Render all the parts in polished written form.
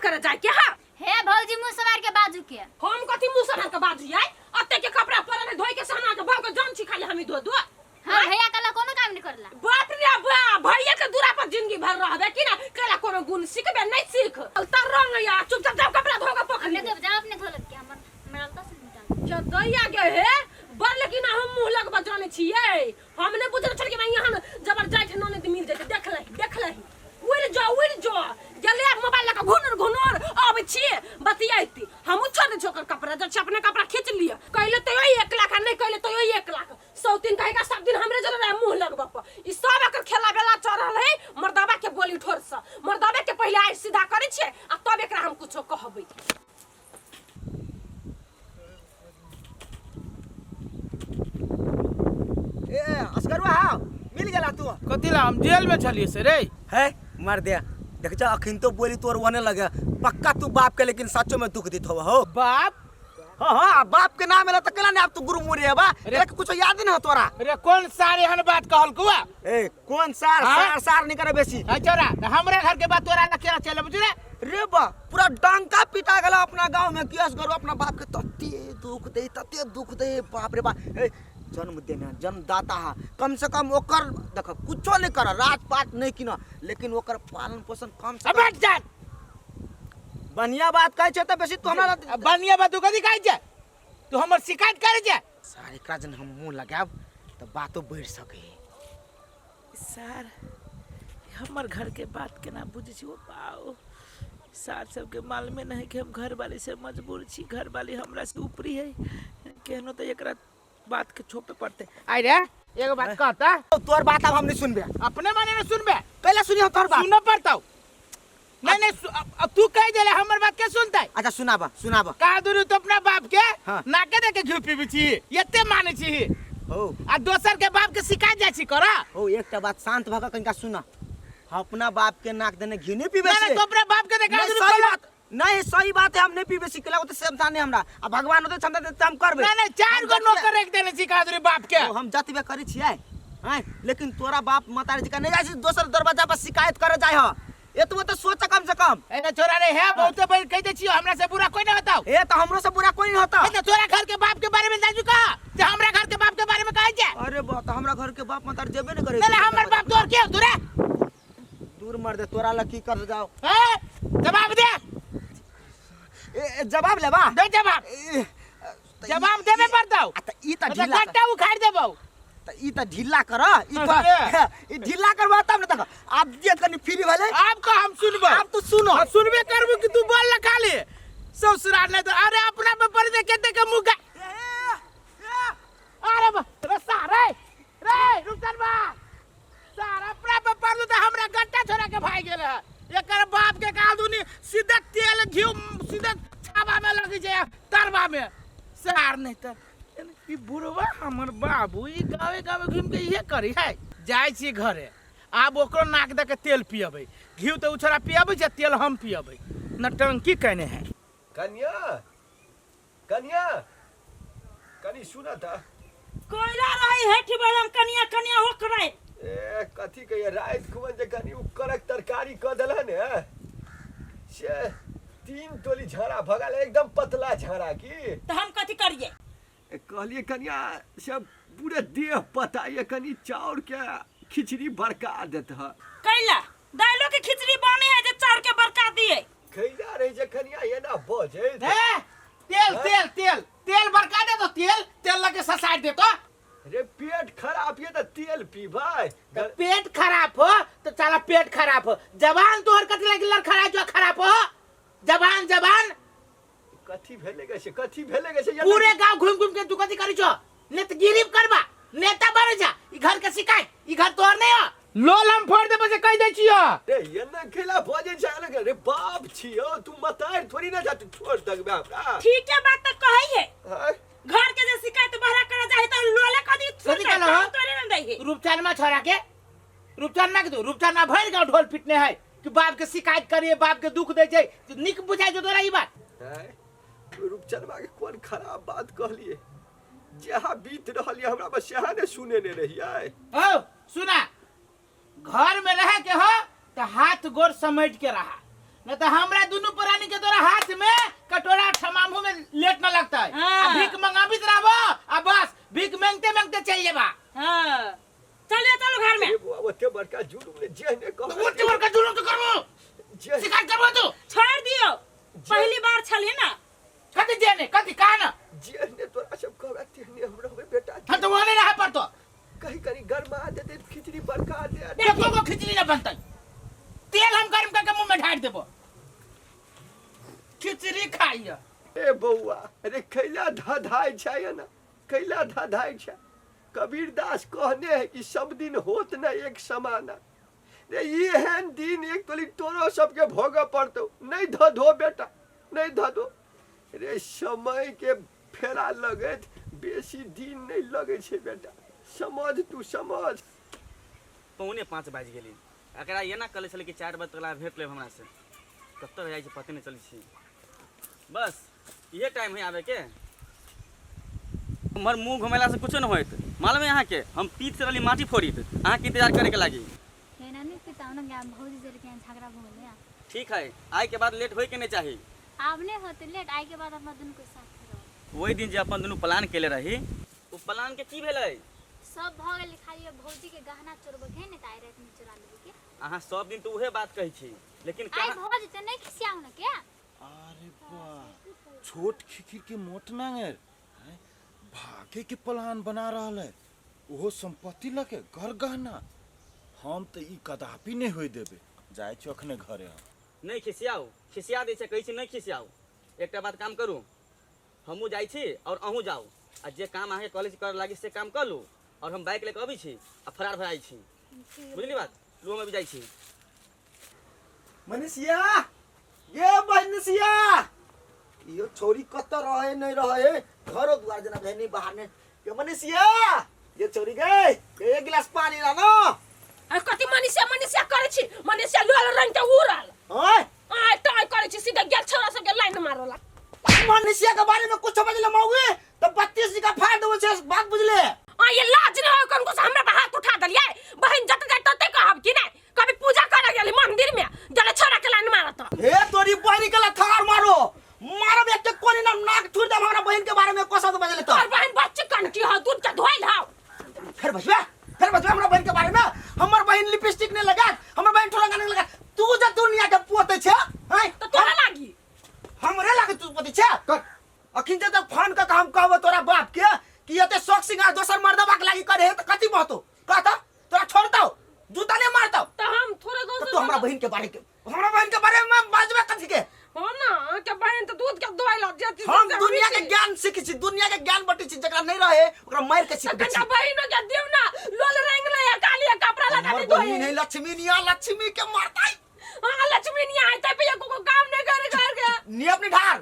करे जाय के हा हे भौजी मुंह सवार के बाजू के हम कथी मुंह संभाल के बाजू आय अते के कपड़ा पर ने धोई के सहना के बाप के जान छी खाली हमी धो दो हाँ भैया कला कोनो काम नहीं करला बाप रे बाप भैया के दूरा पर जिंदगी भर रहबे कि ना केला कोनो गुण सीखबे नहीं सीख तर रंग या चुपचाप जाओ कपड़ा धो के पोखर अपने में धोब जाओ अपने धो के हमर हमरा अलता से निकाल जो दैया गे हे बड़ लेकिन हम मुंह लगबा जाने छियै हम ने बुझल छल कि मैं यहाँ जबर जाय छै ननद मिल जेतै देख लही देख लही उड़ि जो उड़ि जो गेलै आब मोबाइल लऽ कऽ घुनर घुनर अबै छियै बतियाइती हमहूँ छोड़ दै छियै ओकर कपड़ा जाइ छियै अपने कपड़ा खींच लिअ कहले तैयो 1 लाख आ नहि कहले तैयो 1 लाख सौतीन कहेगा सब दिन हमरे जरे रहे मुंह लगबऽ पर ई सब एकर खेला बेला चढ़ रहल है मर्दाबा के बोली ठोर से मर्दाबे के पहिले आइ सीधा करै छियै आ तब एकरा हम कुछो कहबै ए असगरुआ हाँ मिल गेला तू कथी ला हम जेल में छलिए से रे है मर दे देख जा अखिन तो बोली तोर वने लगे पक्का तू बाप के लेकिन सचो में दुख देत हो हो बाप हाँ हाँ बाप के नाम एला त केला ने अब तू गुरु मुरे बा अरे- अरे कुछ याद नहीं हो तोरा अरे कौन सार एहन बात कहल कुआ ए कौन सार हाँ? सार सार नहीं करे बेसी अच्छा हमरा घर के बात तोरा ला केला चले बुझ रे रे बा पूरा डंका पिटा गेला अपना गांव में कि असगरो अपना बाप के तते दुख दे तते दुख दे बाप रे बाप ए जन्म देना जन्मदाता है कम से कम ओकर देख कुछो नहीं कर राजपाट नहीं किना लेकिन ओकर पालन पोषण कम से कम अबे जा बढ़िया बात कहै छै तऽ बेसी तू हमरा अब बढ़िया बात तू कथी कहै छै तू हमर शिकायत करे छै सार एकरा जन हम मुंह लगायब तऽ बातो बढ़ि सकै है सर हमर घरके बात केना बुझै छी ओ बाउ सार सबके मालूमे नहि है कि हम घरवाली से मजबूर छी घरवाली हमरा से ऊपरी है केहनो तऽ एकरा बात के छोपे पड़ते आइ रे एगो बात कहता तोर बात अब हम नहीं सुनबे अपने माने ने सुनबे पहले सुनियो तोर बात सुनऽ पड़तौ नहीं नहीं अब तू कह देले हमर बात के सुनतै अच्छा सुनाबा सुनाबा का दुरू तो अपना बाप के हाँ। नाके दे के घी पीबी छी एते माने छी हो आ दोसर के बाप के सिखा जाइ छी करा हो एकटा बात शांत भऽ कऽ कनिका सुना हम अपना बाप के नाक देने घी नहीं पीबे नहीं नहीं छी तो अपना बाप के देखा नहीं दुरू सही कला बात नहीं सही बात है हम नहीं पीबे छी केला ओते क्षमता नहीं हमरा आ भगवान ओते क्षमता देते हम करबे नहीं नहीं चार हम गो जतबे- नौकर रख देने छी का दुरू बाप के ओ, हम जतबे करै छियै हैं लेकिन तोरा बाप मतारी जी का नहीं जाइ छी दोसर दरवाजा पर शिकायत करे जाइ ह एतबो तऽ सोच कम से कम ए छोरा रे है बहुते बड़ कह दे छियो हमरा से बुरा कोई ना बताओ ए तऽ हमरो से बुरा कोई नहीं होता ए तो तोरा घर के बाप के बारे में जाजू कहा जे हमरा घर के बाप के बारे में कहे जे अरे बा तऽ हमरा घर के बाप मतारी जेबे नहीं करे नहीं नहीं, हमर बाप तोर के तोरे दूर मर दे तोरा लग की कर जाओ ए जवाब दे ए, ए, जवाब लेबा दे जवाब ए, तऽ ई- जवाब देबे पड़तौ आ तऽ ई तऽ तऽ ढीला कर- गट्टा उखाड़ देबौ तऽ ई तऽ ढीला कर ई अरे। तऽ ई ढीला करबा तब ने तक आब जे कनि फ्री भेलै आब का हम सुनबो आब तू सुनो हाँ, सुनबे करबो कि तू बोल ना खाली ससुराल नहीं तो अरे अपना पे पड़ दे के देख मुंह का अरे रस्सा रे रे रुक चल बा सार अपना पे पड़लू तो हमरा गट्टा छोड़ा के भाग गेल है एकर बाप के कहा दुनी सीधे तेल घी सीधे छाबा में लगी जाए तरबा में सार नहीं तो ई बुढ़वा हमर बाबू ई गावे गावे घूम के इहे करी है जाइ छी घरे आब ओकरो नाक दऽ के तेल पियबै घी तऽ ओ छोड़ा पियबै छै तेल हम पियबै नटंकी केने है कन्या कन्या कनी सुन त कोयला रही है ठिबरम कनिया कनिया हो कराय ए कथी कहिए राति खुमन जे कनी उ करक तरकारी कऽ देलह ने से तीन टोली झाड़ा भगल एकदम पतला झाड़ा की तो हम कथी करिए ए, कहलिए कनिया से पूरे देह पताइए कनी चाउर के खिचड़ी बरका देत ह कैला दालों के खिचड़ी बने है जे चाउर के बरका दिए खैला रहे जे कनिया एना बजे ए, तेल तेल तेल तेल बरका दे तो तेल तेल लगे ससार दे तो रे पेट खराब ये त तेल पीबै तो पेट खराब हो तो चला पेट खराब हो जबान तोहर कथी लगी लड़खड़ा जो खराब हो जबान जबान कथी भेले गे से कथी भेले गे से पूरे गांव घूम घूम के तू कथी करी छो नेतगिरी करबा नेता बन जा ई घर के शिकायत ई घर तोहर नहीं हो लोल हम फोड़ देबो से कह दै छियो रे एना खेला भजे छै अलग रे बाप छियो तू मतार थोड़ी ना जा तू छोड़ दगबे हमरा ठीक है बात तो कहई है हाँ? घर के जे शिकायत बहरा करे जाए तो लोले कदी कथी कहलो हँ? तोरे न दई है रूपचनमा छोरा के रूपचनमा के दू रूपचनमा भरि गांव ढोल पिटने है कि बाप के शिकायत करिए बाप के दुख दै छै तो नीक बुझाइ छौ तोरा ई बात आँय? रूपचनमा के कोन खराब बात कहलिए जहाँ बीत रहल ये हमरा बस यहाँ ने सुने ने रहियै हो सुना घर में रह के हो तो हाथ गोर समेट के रहा न तो हमरा दुनू प्राणी हमनी के तोरा हाथ में कटोरा ठमामू में लेट न लगता है। हाँ। आ भीख मंगाबित रहबो आ बस भीख मांगते मांगते चल जेबा। हाँ, चलिए, चलो घर में। ए बौआ, ओते बड़का जुलुम ने जेहने तो कहबै। ओते बड़का जुलुम तो करबो? जे शिकायत करबो तू? छोड़ दियो, पहली बार छलिए ना। कथी जेने कथी कहा ना? जेहने तोरा सब कहबै तेहने हम रहबै बेटा। हाँ, तो वहाँ नहीं रहे पड़तो। कहीं कहीं गरमा देते, खिचड़ी बरका दे। एको गो खिचड़ी ना बनतै, तेल हम गर्म करके मुंह में ढार देबो, खिचड़ी खाइए। ए बौआ, अरे कैला धधाइ छै ना, कैला धधाइ छै? कबीर दास कहने है कि सब दिन होत न एक समाना। रे, एहन दिन एक तोली तोरो सबके भोगऽ पड़तौ। नहीं धधो बेटा, नहीं धधो। रे, समय के फेरा लगैत बेसी दिन नहीं लगै छै बेटा, समझ तू, समझ। 4:45 बाजि गेलै। एकरा एना कहले छलै कि 4 बजे तक भेट लेब हमरा से। कतऽ रहि जाइ छै, पते नहि चलै छै। बस इहे टाइम है आबैके। हमर मुँह घुमेलासँ कुछो नहि होइत, मालूम है अहाँके? हम पीत से रहली माटी फोड़ित अहाँके इंतजार करैके लागी। एना नहीं पिता ना गाम भौजी जर के यहाँ झगड़ा हो गेलै। ठीक है, आइ के बाद लेट होइके नहि चाही। आब नहीं होते लेट, आइ के बाद अपना दुनू के साथ रहो। ओहि दिन जे अपन दुनू प्लान केले रही, ओ प्लान के की भेलै? सब भऽ गेलै, खाली अब भौजी के गहना चोरबे के ने, त आइ राति में चोरा लेबै के। अहाँ सब दिन तऽ उहे बात कहै छी, लेकिन आइ कहाँ भऽ जेतै, नहीं खिसियाउ ने के। अरे वाह, छोट खिखिर के मोट नांगर हैं, भागे के प्लान बना रहल है, ओहो संपत्ति लके घर गहना। हम तऽ ई कदापि नहि होय देबै। जाइ छी अखने घरे हम। नहि खिसियाउ, खिसिया दै छै, कहै छी नहि खिसियाउ। एकटा बात काम करू, हमहूँ जाइ छी आओर अहूँ जाउ, आ जे काम अहाँके कहले छी करऽ लागी से काम कऽ लू, आओर हम बाइक लऽ कऽ अबै छी आ फरार भऽ जाइ छी। बुझली बात? लू, हम अभी जाइ छी। मनीषिया, ये मनीषिया, यो छोरी कत रहे नहीं रहे, घरो द्वार जना भेल नहीं बाहर ने। ये मनीषिया, ये छोरी गए, ये एक गिलास पानी लानो। आ कथी मनीषिया मनीषिया करै छी? मनीषिया लोल रंग के उड़ल। ओए। आय टाय करै छी, सीधा गेल छोरा सबके लाइन मारला। मनीषिया के बारे में कुछ बजले मौगी तो 32 जी का फाड़ देबो छे, बात बुझले? आ ये लाज नहीं हो कनको से हमरा पर हाथ उठा देलियै? बहिन जत जाय तते कहब कि नहीं? कभी पूजा करे गेली मंदिर में, गेले छोरा के लाइन मारत। हे तोरी बहिन के लथार मारो, मारब एक के कोनी ना नाक थुर देब। हमरा बहिन के बारे में कसम बजले तो तोर बहिन बच्ची कनकी हो, दूध के धोइल हो। फिर बजबे, फिर बजबे हमरा बहिन के बारे में? हमर बहिन लिपस्टिक नहीं लगा, हमर बहिन ठोरंगा नहीं लगा, तू जे दुनिया के पोते छे हैं? तो तोरा लागी? हमरे लागे तू पोते छे कर। अखिन जे तक फोन क हम कहबो तोरा बाप के कि एते शौक सिंगार दोसर मर्दबा के लागी करे है, त कथी बहतो कहता? तोरा छोड़तो, जूता नहीं मारतो। तो हम थोड़े तो दोसर तू हमरा बहिन के बारे के, हमरा बहिन के बारे में बाजबे कथी के? हो ना के बहिन तो दूध के दोइल जे चीज हम से दुनिया के छी। ज्ञान सीखै छी, दुनिया के ज्ञान बटै छी। जकरा नहीं रहे ओकरा मार के तो सीखबै छी। कनिटा बहिन के दियौ ना, लोल रंग ले या काली या कपड़ा लगा हमर दे। बहिन है लक्ष्मी निया, लक्ष्मी के मारतै। हां, लक्ष्मी निया है तब एको को काम नहीं करे घर के। नियम नहीं ढार।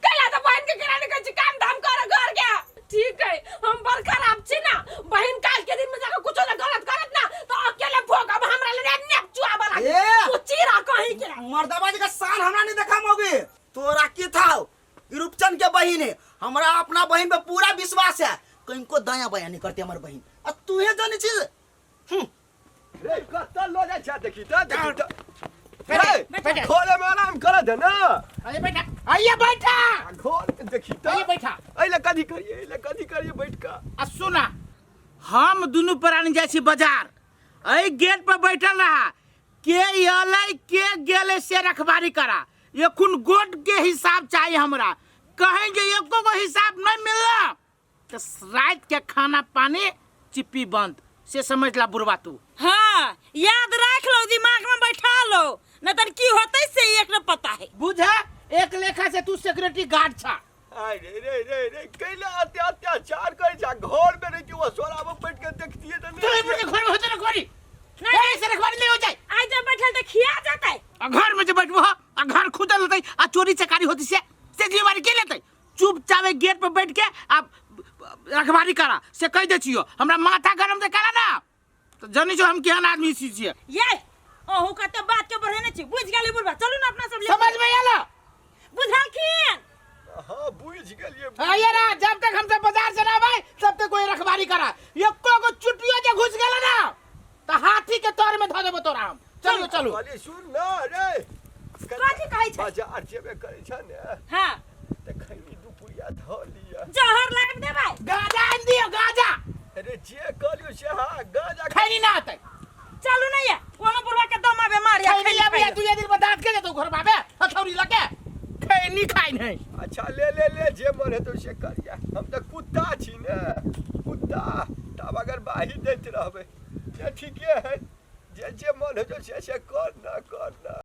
कैला तो बहिन के किराने कहै छी काम धाम कर घर के। ठीक है, हम बड़ खराब छी ना बहिन, काल के दिन में जाके कुछो ना गलत करत ना तो अकेले भोगब, हमरा ले नेप चुआबा लागी। ए! तू चीरा कहीं के। मर्दाबाजी का शान हमरा नहीं देखा मौगी। तोरा की था, ई रूपचंद के बहिन है। हमरा अपना बहिन पे पूरा विश्वास है, कहीं को दाया बाया नहीं करती हमर बहिन, आ तूहे जानी छी। रे, कतऽ लऽ जाइ छै? देखी तऽ, देखी तऽ। बैठा, रे, बैठा। घरे में आराम करऽ दे ना। अरे बैठा, आइए बैठा। आ घर में देखी तऽ। आइए बैठा। एहि लए कथी करियै, एहि लए कथी करियै बैठ कऽ? आ सुना, हम दुनू प्राणी जाइ छी बाजार, एहि गेट पर बैठल रहा, के अलै के गेलै से रखबारी करा। एखुन गोट के हिसाब चाही हमरा। कहीं जे एको गो हिसाब नहीं मिलला तो रात के खाना पानी चिप्पी बंद, से समझ ला बुढ़वा तू। हाँ, याद राख लो, दिमाग में बैठा लो, न तर की होते से एक न पता है। बुझा, एक लेखा से तू सिक्योरिटी गार्ड छा। अरे रे रे रे, कैला अत्य अत्याचार करै छै? घर में रहिती वो सोराबो बैठ के देखतियै तऽ तू नहि। ही घर में होते रखवारी नहीं, ऐसे रखवारी नहीं हो जाए। आज जब बैठल तो खिया जाता है। आ घर में जे बैठबो आ घर खुदल होतै आ चोरी चकारी होती से जिम्मेवारी के लेतै? चुपचाप एक गेट पर बैठ के आ रखवारी करा, से कह दे छियो। हमरा माथा गरम से करा ना तो जानी जो हम केहन आदमी छी छियै। ये अहू कते बात के बढ़ेने छी, बुझ गेली बुढ़बा? चलू ना अपना सब ले। समझ में आयल? बुझलखिन? हाँ, बुझि गेलियै। हाँ, ये ना जब तक हम सब बाजार से ना आबै तब तक कोई रखवारी करा। एको गो चुटियो जे घुस गेल ना तो हाथी के तोर में धो देबो तोरा हम। चलू चलू। कहली सुन ना रे। कथी कहै छै बाजार जेबे करै छ ने हां तऽ खैनी दू पुड़िया धऽ लिअ जहर लाबि देबै गाजा आनि दियौ गाजा अरे जे कहलियौ से हाँ गाजा खैनी ना आतै चलू नहीं है कोनो बुढ़वा के दम आबे मार या खैनी खैनी अभी खाइ दुए दिन बाद दाँत के जेतौ घर बाबे हथौड़ी लके खैनी खाइ नहीं अच्छा ले ले ले जे मन हेतौ से करिया हम तऽ कुत्ता छी ने कुत्ता तब अगर बाही दैत रहबै से ठीके है जे जे मन हेतौ से से कर ना कर ना।